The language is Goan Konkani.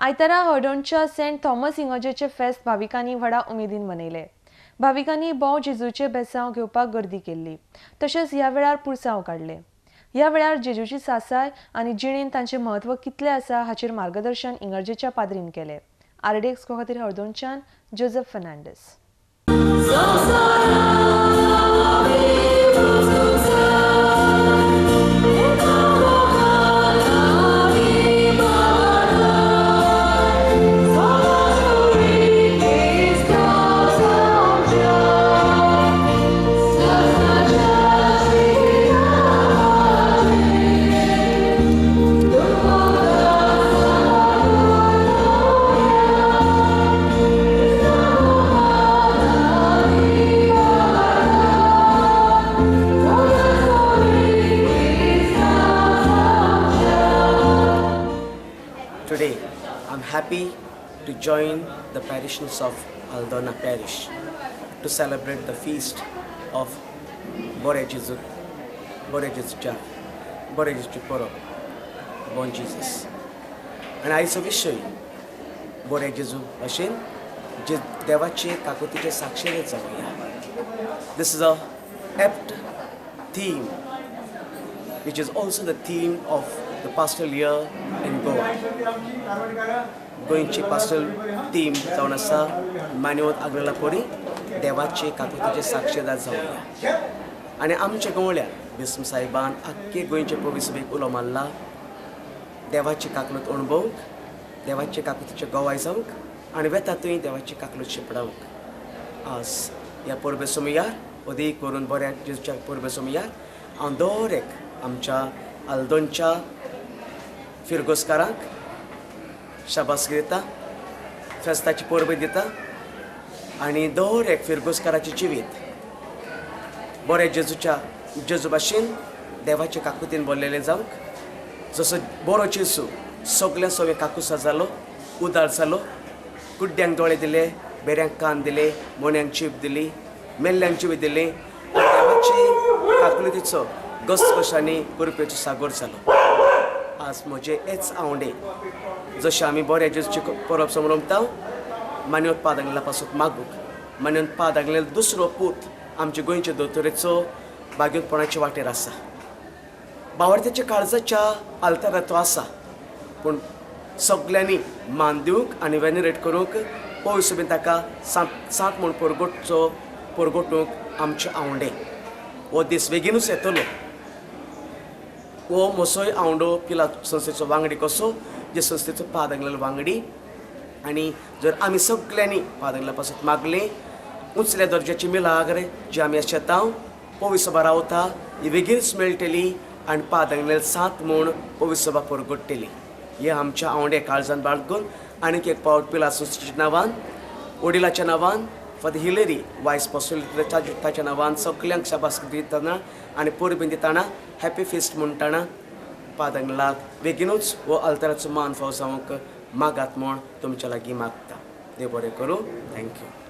आयतारा हळदोणच्या सेंट थॉमस इंगोजेचे फेस्त भाविकांनी व्हडा उमेदीन मनयले. भाविकांनी बों जेजूचे बेसांव घेवपाक गर्दी केल्ली, तशेंच ह्या वेळार पुरसांव काडले. ह्या वेळार जेजूची सासाय आनी जिणेन तांचें म्हत्व कितलें आसा हाचेर मार्गदर्शन इंगर्जेच्या पाद्रीन केलें. आरडीएक्स खातीर हळदोणच्यान Joseph Fernandes. Today, I'm happy to join the parishioners of Aldona Parish to celebrate the feast of Bore Jesu, Bore Jesu Cha, Bore Jesu Porob, Born Jesus. And आयचो विशय बोरे जेजू भशेन जे देवाचे काकुतीचे साक्षीर जावया. This is a apt theme, which is also the theme of the pastoral year in Goa. गोंयची पास्टल थीम जावन आसा मान्यवत आग्रेला परी देवाचे काकुतीचे साक्षीदार जावया. आनी आमच्या गवळ्या बिस्म साहेबान आख्खे गोंयचे पविसभेक उलो मारला देवाची काकलूत अणभवंक, देवाचे काकुतीचे गवाय जावंक आनी वेता थंय देवाची काकलूत शिंपडावंक. आज ह्या परबे सोमयार अदीक करून बऱ्या जेजूच्या परबे सोमयार हांव दर एक आमच्या आल्दोनच्या फिरगोस्कारांक शाबासकी दिता, फेस्ताची परबी दिता आनी दर एक फिरगोस्काराचें जिवीत बरें जेजूच्या जेजू भाशेन देवाचे काकुतीन भरलेलें जावंक. जसो बरो जेजू सगळ्या सगळे काकुसा जालो, उदार जालो, कुड्ड्यांक दोळे दिले, बेऱ्यांक कान दिले, मोन्यांक जीब दिली, मेल्ल्यांक जीव दिली, देवाची काकुलतीचो घसघशांनी कृपेचो सागर जालो. आज म्हजे हेच आवडे जशें आमी बऱ्या जेजूची परब समरमता मान्यवत पादांगला पासून मागूंक. मान्यवत पादांगले दुसरो पूत आमचे गोंयचे दोतोरेचो बागेतपणाचे वाटेर आसा. बावडत्याच्या काळजाच्या आल्तारार तो आसा, पूण सगल्यांनी मान दिवंक आनी वेनरेट करूंक पयस बीन ताका सांत सांत म्हूण परगटचो परगटूंक आमचे आवंडे. हो दीस बेगीनूच येतलो. हो म्हजोय आवंडो पिला संस्थेचो वांगडी कसो जे संस्थेचो पादांगलेलो वांगडी. आनी जर आमी सगल्यांनी पादांगल्या पासून मागलें उंचल्या दर्जाची मिलाग्र जी आमी शेतां पवी सभा रावता ही बेगीनच मेळटली आनी पादांगलेल सात म्हूण पवी सभा परगडटली. हे आमच्या आवंडे काळजान बाळगून आनीक एक पावट पिला संस्थेच्या नांवान, वडिलाच्या नांवान, फादर हिलेरी वायस पॉस्टल ताच्या नांवान सगल्यांक शाबासकी दितना आनी परबी दितना हॅपी फिस्ट म्हणटना पादांगलाक बेगीनूच हो अल्ताराचो मान फाव जावंक मागात म्हूण तुमच्या लागीं मागता. देव बरें करूं. Thank you.